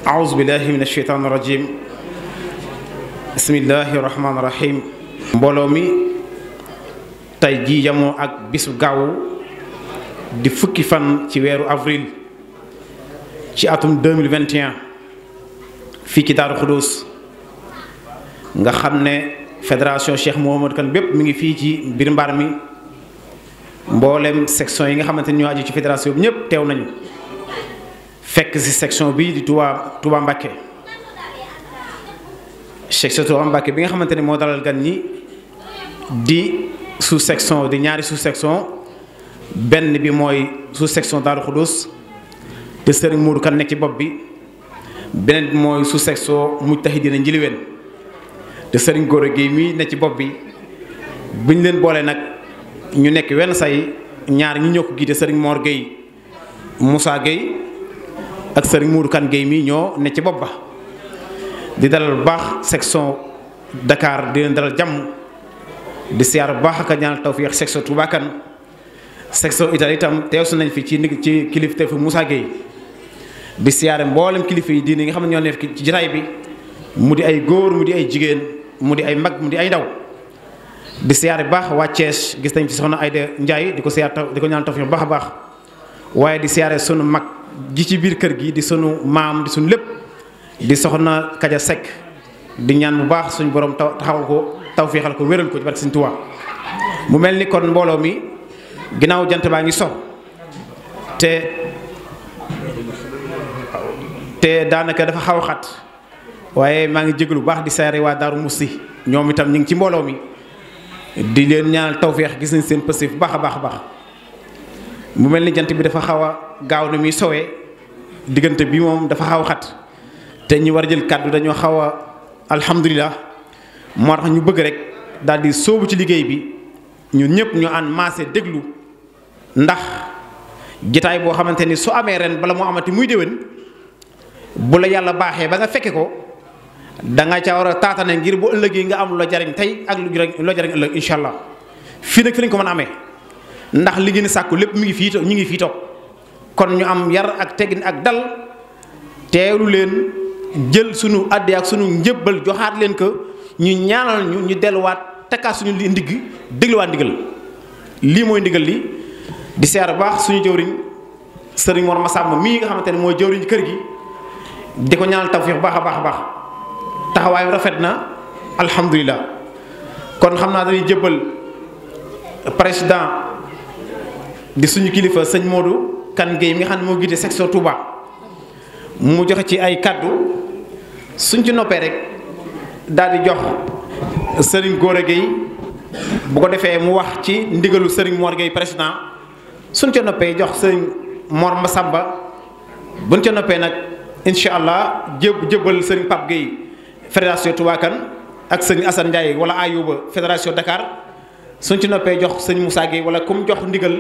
أعوذ بالله من الشيطان الرجيم بسم الله الرحمن الرحيم mbooloo mi tey jii jamoo ak bisu gaawu di fukki fan ci weeru avril ci atum 2021 fii ci Daaru Xudoos nga xam ne fédération Cheikh Mouhamadou Kane bépp mi ngi fii ci biir mbaar mi mboolem section yi nga xamante ni ñoo aju ci fédération bi ñëpp teew nañu fekk ci section bi di Touba Mbacké section Touba Mbacké bi nga xamante ni moo dalal gan ñi di sous section di ñaari sous section benn bi mooy sous section Daaru Xudoos te Serigne Modou Kane nekk ci bopp bi beneen bi mooy sous section Mujtahidina Njiliween te Serigne Gora Gueye mii ne ci bopp bi buñ leen boole nag ñu nekk wenn say ñaar ñi ñoo ko giite Serigne Mor Gueye Moussa Gueye ak Serigne Modou Kane Gueye mii ñoo ne ci bopp ba di dalal bu baax section Dakar di leen dalal jàmm di siyaar bu baax ak ñaanal tawfiix section Touba Kane section Italie itam teew su nañ fi ci kilifteefu Moussa Gueye di siyaare mboolem kilifa yi diine nga xam ne ñoo nekk ci jotaay bi mu di ay góor mu di ay jigéen mu di ay mag mu di ay ndaw di siyaare bu baax waa Thiès gis nañ ci soxna Ayda Ndiaye di ko siyaar di ko ñaan tawfiix bu baax a baax waaye di siyaare sunu mag ji ci biir kër gi di sunu maam di sunu lépp di soxna Kaja Seck di ñaan bu baax suñu borom taxawal ko tawfiixal ko wéral ko ci barke Sëriñ Tuubaa mu mel ni kon mbooloo mi ginnaaw jant baa ngi so te daanaka dafa xaw a xat waaye maa ngi jégalu bu baax di siyaare waa Daaru Musti ñoom itam ñu ngi ci mbooloo mi di leen ñaanal tawféex gis nañ seen pëstéef bu baax a baax a baax mu mel ni jant bi dafa xaw a gaaw na muy sowee diggante bi moom dafa xaw a xat te ñi war a jël kàddu dañoo xaw a alhamdulilah moo tax ñu bëgg rek daal di sóobu ci liggéey bi ñun ñëpp ñu ànd maase déglu ndax jitaay boo xamante ni su amee ren bala moo amati muy déwén bu la yàlla baaxee ba nga fekke ko da nga ca war a taatane ngir bu ëllëgee nga am lu la jariñ tey ak lu la jariñ ëllëg incha allah fii nag fi lañ ko mën a amee ndax li ngeen sàkku lépp mi ngi fii ñu ngi fii toog kon ñu am yar ak teggin ak dal teelu leen jël sunu àddee ak sunu njëbbal joxaat leen ko ñu ñaanal ñu delluwaat takkaat suñu li ndigg dégluwaat ndigal lii mooy ndigal li di seer baax suñu jëwriñ sëriñ Mor Massamba mii nga xamante ne mooy jëwriñ kër gi di ko ñaanal tawfiix baax a baax a baax taxawaay rafet na alhamdulilah kon xam naa dañuy jëbbal président di suñu kilifa sëñ Modou Kane Gueye mi nga xam ne moo jiite section Touba mu joxe ci ay kaddu suñ ci noppee rek daal di jox sëriñ Gora Gueye bu ko defee mu wax ci ndigalu sëriñ Mor Gueye président suñ ca noppee jox sëriñ Mor Massamba buñ ca noppee nag incha allah jëbbal sëriñ Pape Gueye fédération Touba Kane ak sëriñ Assane Ndiaye wala Ayouba fédération Dakar suñ ci noppee jox sëriñ Moussa Gueye wala comme jox ndigal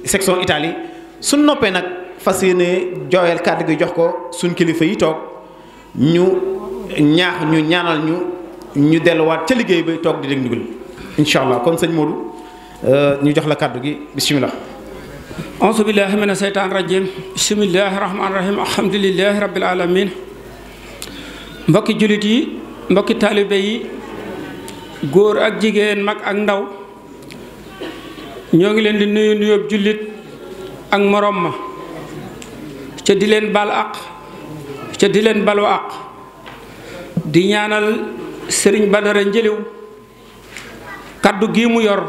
section Italie suñ noppee nag fas yéene jooyal kàddu gi jox ko suñ kilifa yi toog ñu ñaax ñu ñaanal ñu delluwaat ca liggéey ba toog di dégg ndigal incha allah kon sëñ Modou ñu jox la kàddu gi bisimilah. auzu billahi mina seytaan rajim bismillahi rahmaani rahim alhamdulilahi rabbil alamin mbokki jullit yi mbokki taalibe yi góor ak jigéen mag ak ndaw ñoo ngi leen di nuyu nuyób jullit ak morom ma ca di leen bal aq ca di leen balu aq di ñaanal sëriñ Badara Njëliw kaddu gii mu yor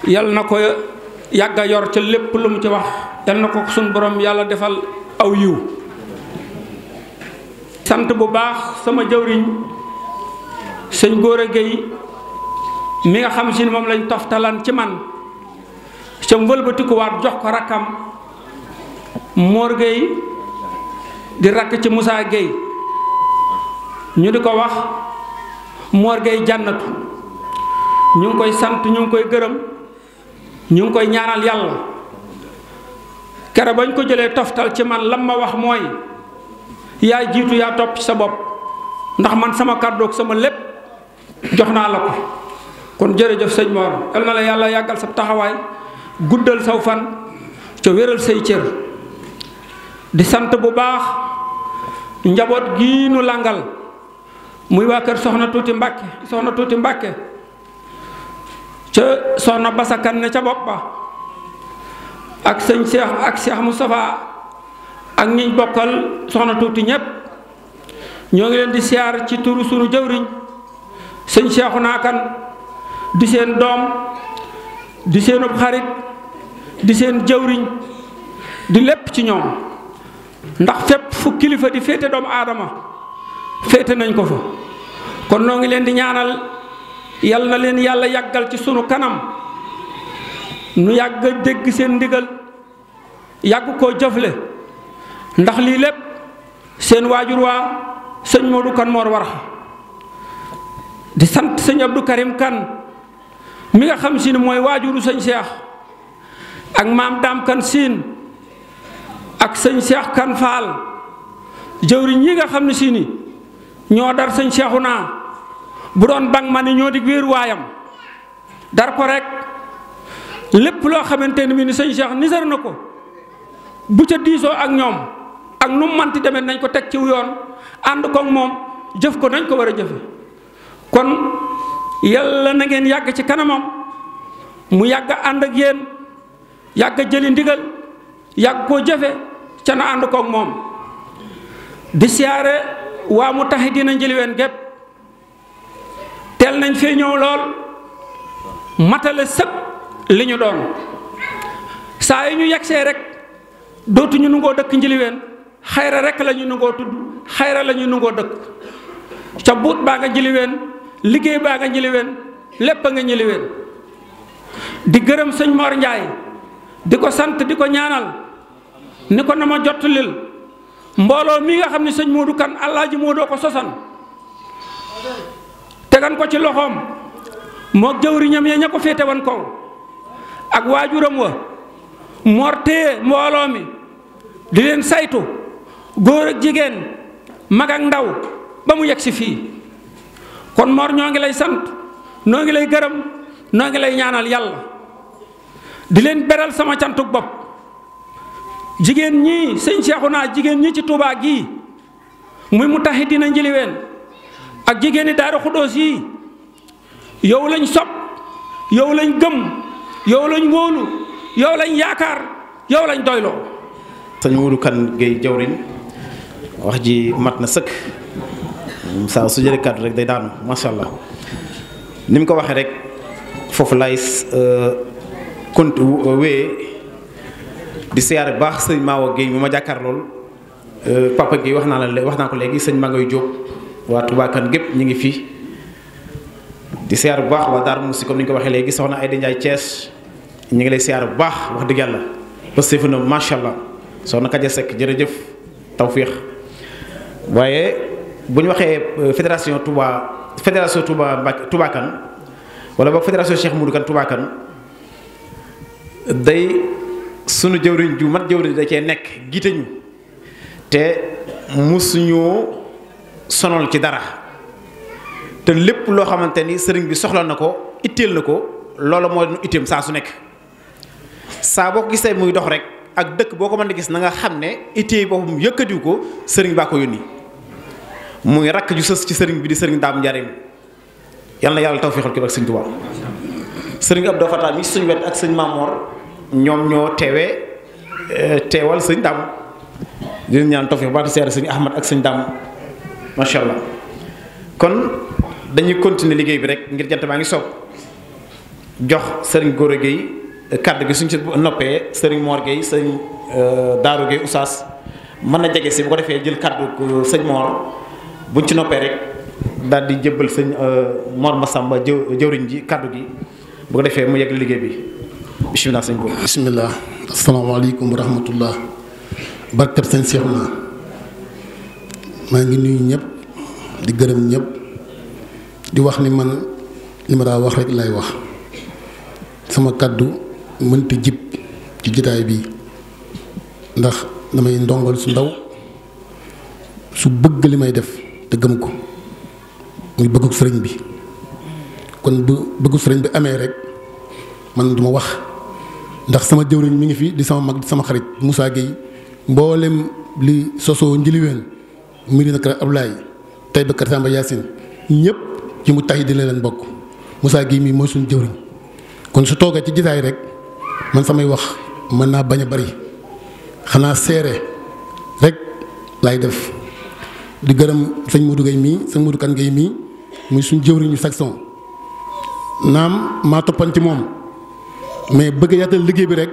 yal na ko yàgga yor ca lépp lu mu ci wax yal na ko suñ borom yàlla defal aw yiw sant bu baax sama jawriñ sëñ Gora Gueye mi nga xam si moom lañ toftalan ci man ca wëlbatikuwaat jox ko rakkam Mor Gueye di rakk ci Moussa Gueye ñu di ko wax Mor Gueye jànnatu ñu ngi koy sant ñu ngi koy gërëm ñu ngi koy ñaanal yàlla kere bañ ko jëlee toftal ci man lam ma wax mooy yaa jiitu yaa topp ci sa bopp ndax man sama kàddoog sama lépp jox naa la ko kon jërëjëf sëñ Mor yal na la yàlla yàggal sa taxawaay guddal saw fan ca wéral say cër di sant bu baax njaboot gii nu langal muy waa kër soxna tuuti Mbàkke ca soxna basakan ne ca bopp ba ak sëñ Cheikh ak Cheikh Moustapha ak ñiñ bokkal soxna tuuti ñépp ñoo ngi leen di siyaar ci turu sunu jëwriñ sëñ Cheikhouna Kane di seen doom di seenub xarit di seen jëwriñ di lépp ci ñoom ndax fépp fu kilifa di féete doomu aadama féete nañ ko fa kon noo ngi leen di ñaanal yal na leen yàlla yàggal ci sunu kanam nu yàgg dégg seen ndigal yàgg koo jëfle ndax lii lépp seen waajur waa sëñ Modou Kane Mor Warxa di sant sëñ Abdou Karim Kane mi nga xam si ne mooy waajuru sëñ Cheikh ak maam Dame Kane siin ak sëñ Cheikh Kane Fall jëwriñ yi nga xam ne si ni ñoo dar sëñ Cheikhouna bu doon bang ma ni ñoo di wéeru waayam dar ko rek lépp loo xamante ne bi ni sëñ Cheikh nisar na ko bu ca diisoo ak ñoom ak nu mu manti demee nañ ko teg ci yoon ànd koog moom jëf ko nañ ko war a jëfe kon yàlla na ngeen yàgg ci kanamam mu yàgg ànd ak yéen yàgg jëli ndigal yàgg koo jëfe ca na ànd koog moom di siyaare waa Moutahidiina Njëliween gépp teel nañ fee ñëw lool matale sëpp li ñu doon saa yi ñu yegsee rek dootuñu nungoo dëkk Njëliween xayra rek la ñu nungoo tudd xayra la ñu nungoo dëkk ca buut baa nga Njëliween liggéey baa nga Njëliween lépp a nga Njëliween di gërëm sëñ Mor Njaay di ko sant di ko ñaanal ni ko na ma jottulil mbooloo mi nga xam ne sëñ Modou Kane Alaaji Modou ko sosan tegan ko ci loxoom moo jëwriñam ya ña ko féete wan kaw ak waajuram wa Mor téye mbooloo mi di leen saytu góor ak jigéen mag ak ndaw ba mu yegg si fii kon Mor ñoo ngi lay sant noo ngi lay gërëm noo ngi lay ñaanal yàlla di leen beral sama cantuk bopp jigéen ñii sëñ Cheikhouna jigéen ñi ci Touba gii muy Moutahidiina Njëliween ak jigéen ñi Daaru Xuddoos yi yow lañ sopp yow lañ gëm yow lañ wóolu yow lañ yaakaar yow lañ doyloo. sëñ Modou Kane Gueye jawriñ wax ji mat na sëkk saa su jëlee kàddu rek day daanu macha allah ni mu ko waxee rek foofu lay wéyee di siyaare baax sëñ Mawa Gueye mi ma jàkkaar lool Papa Gueye wax naa ko léegi sëñ Magay Diop waa Touba Kane gépp ñu ngi fii di siyaare bu baax waa Darou Moussi comme ni ñu ko waxee léegi soxna Ayda Ndiaye Thiès ñu ngi lay siyaare bu baax wax dëgg yàlla parce que na macha allah soxna Kaja Seck jërëjëf tawfiix waaye bu ñu waxee fédération Touba Mbacke Touba Kane wala boog fédération Cheikh Modou Kane Touba Kane day sunu jëwriñ ju mat jëwriñ da cee nekk giite ñu te musuñu sonal ci dara te lépp loo xamante ni sëriñ bi soxla na ko itteel na ko loolu mooy nu itteem saa su nekk saa boo ko gisee muy dox rek ak dëkk boo ko mën a gis na nga xam ne ittee boppam yëkkatiw ko sëriñ baa ko yónni muy rakk ju sës ci sëriñ bi di sëriñ Daam Njaareem yal na yàlla tawfeexal ko ak sëriñ Tuubaa sëriñ Abdou Fatah mi suñu wet ak sëñ Mamor ñoom ñoo teewal sëñ Daam di leen ñaan tawfeex ba seere sëñ Ahmad ak sëñ Daam macha allah kon dañuy continuer liggéey bi rek ngir jant baa ngi soog jox sëriñ Gora Gueye kàddu gi suñ ci noppee sëriñ Mor Gueye sëriñ Daaru Gueye Oustaz mën na jege si bu ko defee jël kàddu sëñ Mor buñ ci noppee rek daal di jébbal sëñ Mor Massamba jëwriñ ji kàddu gi bu ko defee mu yegg liggéey bi bisimilah sëñ Gora. bisimilah asalaamaaleykum wa rahmatullah barkat sëñ Cheikhouna maa ngi nuyu ñëpp di gërëm ñëpp di wax ni man li ma daa wax rek lay wax sama kàddu mënta jib ci jitaay bi ndax damay ndongal su ndaw su bëgg li may def te gëm ko muy bëggu sëriñ bi kon bu bëggu sëriñ bi amee rek man duma wax ndax sama jëwriñ mi ngi fi di sama mag di sama xarit Moussa Gueye mboolem li sosoo Njëliween Mirina Kër Ablaye Taïba Kër Samba Yacine ñëpp ci mu tax di leen bokk Moussa Guèye mii mooy suñu jëwriñ kon su toogee ci gisaay rek man samay wax mën naa bañ a bari xanaa seere rek laay def di gërëm sëñ Modou Guèye mii sëñ Modou Kane Guèye mii muy suñu jëwriñu section naam maa toppan ci moom mais bëgg yaatal liggéey bi rek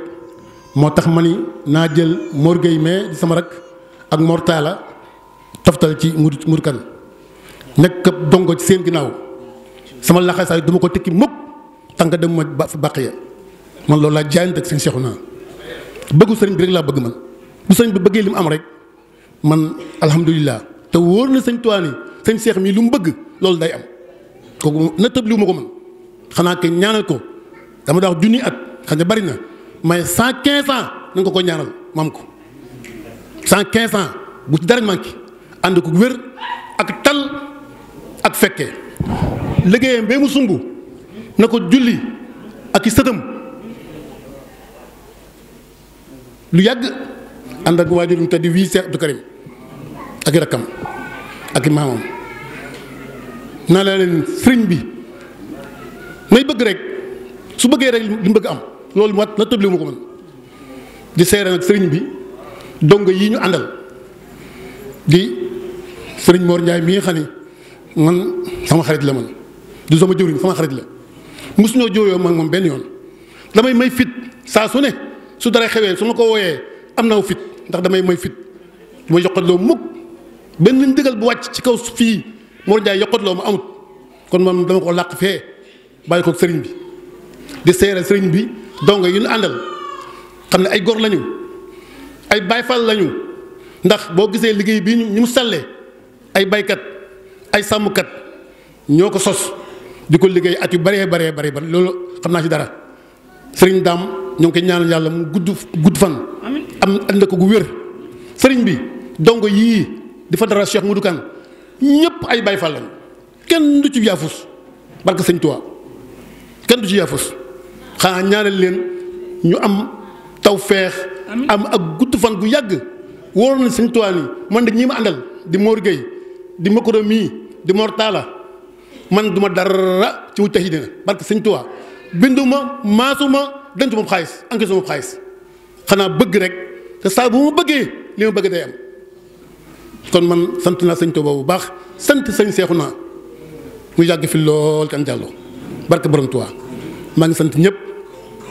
moo tax ma ni naa jël Mor Guèye mais di sama rak ak Mor Talla toftal ci Modou Kane nekk dongo ci seen ginnaaw sama laxasaay duma ko tekki mukk tànk dem ma fa bàq ya man loolu laa jaayante ak sëñ Cheikhouna bëggu sëriñ bi rek laa bëgg man bu sëriñ bi bëggee li mu am rek man alhamdulilah te wóor na sëñ Tuubaa ni sëñ Cheikh mii lu mu bëgg loolu day am kooku na tëb liwu ma ko man xanaa ke ñaanal ko dama daa wax junni at xam ne bari na mais 115 ans na nga ko ñaanal ma am ko 115 ans bu ci dara manqué ànd ko wér ak tal ak fekkee liggéeyam bee mu sumb na ko julli ak i sëtam lu yàgg ànd ak waajurum te di wii Seex Abdou Karim ak i rakkam ak i maamam naa la leen sëriñ bi may bëgg rek su bëggee rek li mu bëgg am loolu moo na tëbliwu ma ko man di seere nag sëriñ bi dongo yi ñu àndal di sëriñ Mor Ndiaye mi nga xam ne man sama xarit la man du sama jëwriñ sama xarit la mosuñoo jooyoo man moom benn yoon damay may fit saa su ne su dara xewee su ma ko wooyee am naa fit ndax damay may fit du ma yokkatloo mukk benn ndigal bu wàcc ci kaw fii Mor Ndiaye yokkatloo ma amut kon moom dama ko làq fee bàyyi ko sëriñ bi di seere sëriñ bi dongo yi ñu àndal xam ne ay gor lañu ay bayfal lañu ndax boo gisee liggéey bi ñu mu sallee ay baykat ay sàmmkat ñoo ko sos di ko liggéey at yu bëree bari loolu xam naa ci dara sëriñ daam ñoo ngi koy ñaanal yàlla mu gudd fan am ànd ko gu wér sëriñ bi dongo yii di fa dara Cheikh Modou Kane ñëpp ay bayfal lañu kenn du ci yaafus barke sëñ Tuubaa kenn du ci yaafus xanaa ñaanal leen ñu am tawfeex am ak gudd fan gu yàgg wóor na sëñ Tuubaa ni man de ñi ma àndal di Mor Guèye di Makoro mii di Mor Talla man duma dara ci wu tax dina barke sëñ Tuubaa binduma maasuma denc moom xaalis encaissé moom xaalis xanaa bëgg rek te saa bu ma bëggee li ma bëgg day am kon man sant naa sëñ Tuubaa bu baax sant sëñ Cheikhouna mu yàgg fi lool kan jàlloo barke borom Tuubaa maa ngi sant ñëpp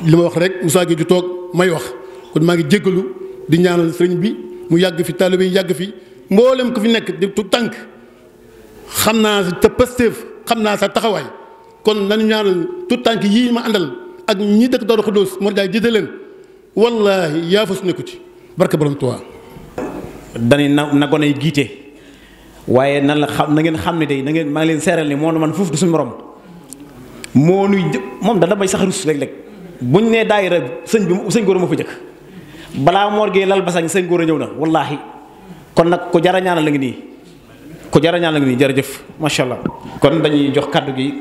li ma wax rek Moussa Gueye di toog may wax kon maa ngi jéggalu di ñaanal sëriñ bi mu yàgg fi taalibe yi yàgg fi mboolem ko fi nekk di tu tànk xam naa sa Pastef xam naa sa taxawaay kon nañu ñaanal tu tànk yii ma àndal ak ñi dëkk Daaru Xudoos Mor Ndiaye jiite leen wallaahi yaa fa su nekku ci barke borom Tuubaa dañuy na gone yi giite waaye nan la xam na ngeen xam ne day na ngeen maa ngi leen seeral ni moo man foofu du suñu morom moo nuy moom da damay sax rus léeg-léeg buñ nee daayira sëñ góor ma fa jëkk balaa Mor Gueye lal basañ sëñ góor a ñëw na wallaahi kon nag ko jara ñaanal la ngi nii ko jara ñaanal la ngi nii jërëjëf macha allah. kon dañuy jox kaddu gi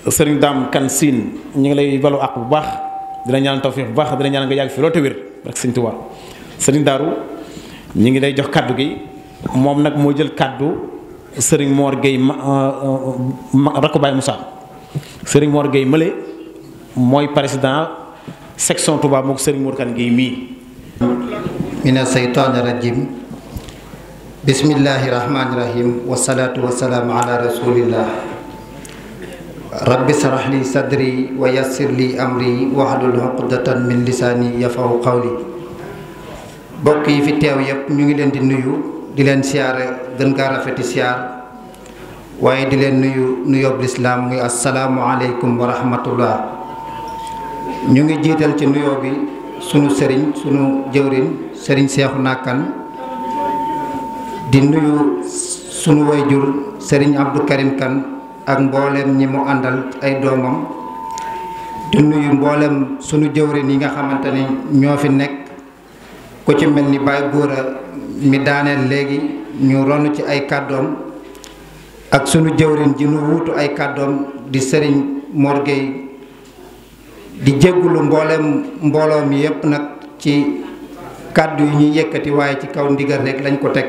sëriñ Dame Kane Sine ñu ngi lay balu àq bu baax dina ñaanal tawfiix bu baax dina ñaanal nga yàgg fi loolu te wér ak sëñ Tuubaa sëriñ Daaru ñu ngi lay jox kaddu gi moom nag moo jël kaddu sëriñ Mor Gueye rakk Baye Moussa sëriñ Mor Gueye Mële mooy président section Touba mook sëriñ Mor Kane Gueye mii. mina seytaani rajim bismillahi rahmaani rahim wasalaatu wasalaamu ala rasulillah rabbi sarax li sadri wa yassir li amri wahlul uqdatan min lisaani yafahu qawli bokk yi fi teew yépp ñu ngi leen di nuyu di leen siyaare gën kaa rafeti siyaar waaye di leen nuyoob lislaam muy assalaamu aleykum wa rahmatullah ñu ngi jiital ci nuyoo bi sunu sëriñ sunu jëwriñ sëriñ Cheikhouna Kane di nuyu sunu wayjur sëriñ Abdou Karim Kane ak mboolem ñi mu àndal ay doomam di nuyu mboolem sunu jëwriñ yi nga xamante ni ñoo fi nekk ku ci mel ni Baye Góora mi daaneel léegi ñu ronu ci ay kàddoom ak sunu jëwriñ ji nu wuutu ay kàddoom di sëriñ Mor Gueye di jéggulu mbooloo mi yépp nag ci kàddu yi ñuy yëkkati waaye ci kaw ndigal rek lañ ko teg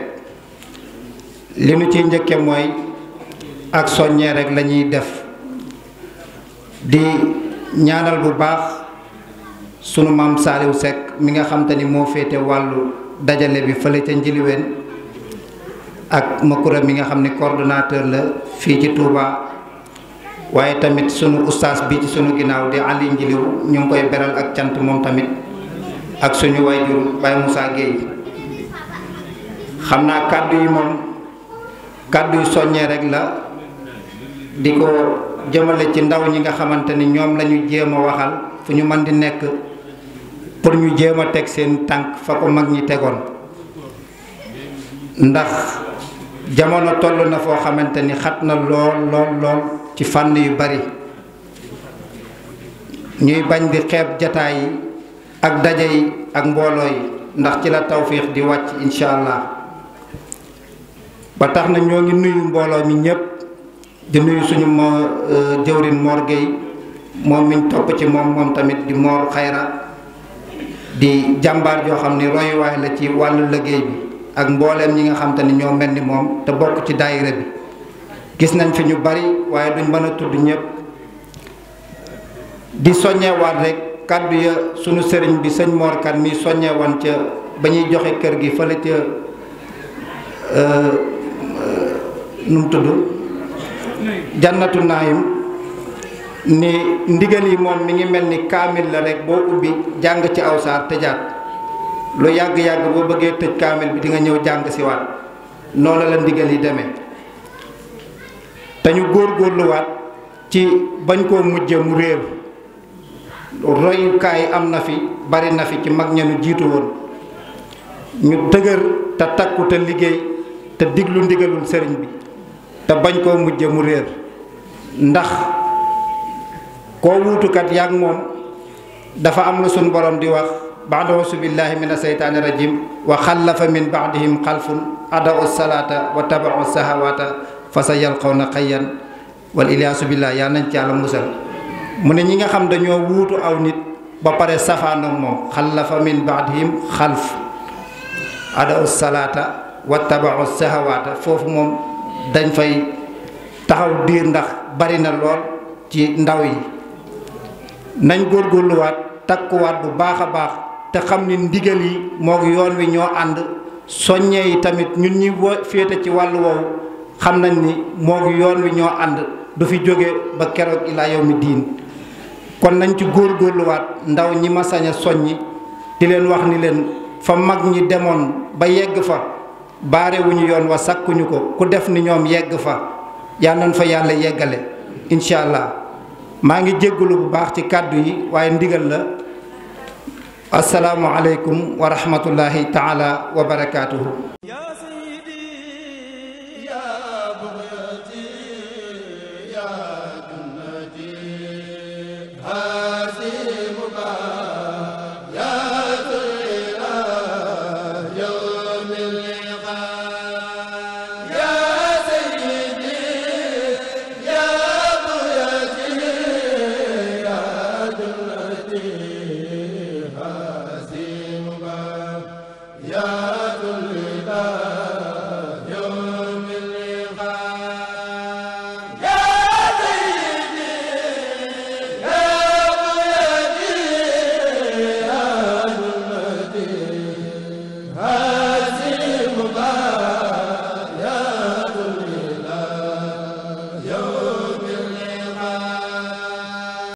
li nu ciy njëkke mooy ak soññee rek la ñuy def di ñaanal bu baax sunu maam Saliou Seck mi nga xam te ni moo féete wàllu dajale bi fële ca Njiliween ak Makura mi nga xam ne coordonnateur la fii ci Touba waaye tamit sunu ustaas bi ci sunu ginnaaw di Ali Njiliw ñu ngi koy beral ak cant moom tamit ak suñu wayjur Baye Moussa Gueye xam naa kàddu yi moom kàddu yu soññee rek la di ko jëmale ci ndaw ñi nga xamante ni ñoom la ñu jéem a waxal fu ñu mën di nekk pour ñu jéem a teg seen tànk fa ko mag ñi tegoon ndax jamono toll na foo xamante ni xat na lool lool lool ci fànn yu bari ñuy bañ di xeeb jataay yi ak daje yi ak mbooloo yi ndax ci la tawfiix di wàcc incha allah ba tax na ñoo ngi nuyu mbooloo mi ñépp di nuyu suñu jëwrin Mor Gueye moom miñ topp ci moom tamit di Mor Xayra di jàmbaar joo xam ni royuwaay la ci wàllu liggéey bi ak mbooleem ñi nga xam te ni ñoo mel ni moom te bokk ci daayira bi gis nañ fi ñu bari waaye duñ mën a tudd ñépp di soññewaat rek kàddu ya sunu sëriñ bi sëñ Mor Kan mi soññewoon ca ba ñuy joxe kër gi fële ca nu mu tudd jannatu naayim ni ndigal yi moom mi ngi mel ni kaamil la rek boo ubbi jàng ci aw saar tëjaat lu yàgg-yàgg boo bëggee tëj kaamil bi di nga ñëw jàng si waat noonu la ndigal yi demee te ñu góorgóorluwaat ci bañ koo mujje mu réer royukaay am na fi bari na fi ci mag ña nu jiitu woon ñu dëgër te takku te liggéey te diglu ndigalul sëriñ bi te bañ koo mujje mu réer ndax koo wuutukat yaag moom dafa am lu suñ borom di wax ba'da auzu billahi mina seytaani rajim wa xallafa min ba'dihim xalfun ada'u salaata wa taba'u sahawata fa sa yalqawna xayyan wal iliyaasu billah yaa nañ ci yàlla musal mu ne ñi nga xam dañoo wuutu aw nit ba pare safaanoog moom xallafa min ba'dihim xalf ada'u salaata wa taba'u sahawata foofu moom dañ fay taxaw diir ndax bari na lool ci ndaw yi nañ góorgóorluwaat takkuwaat bu baax a baax te xam ni ndigal yi moo yoon wi ñoo ànd soññee yi tamit ñun ñi féete ci wàllu woowu xam nañ ni moo yoon wi ñoo ànd du fi jóge ba keroog ilaa yawmi diin kon nañ ci góorgóorluwaat ndaw ñi ma sañ a soññi di leen wax ni leen fa mag ñi demoon ba yegg fa baarewuñu yoon wa sakkuñu ko ku def ni ñoom yegg fa yal nañ fa yàlla yeggale incha allah maa ngi jéggalu bu baax ci kàddu yi waaye ndigal la asalaamu aleykum wa rahmatullahi taala wa barakaatuhu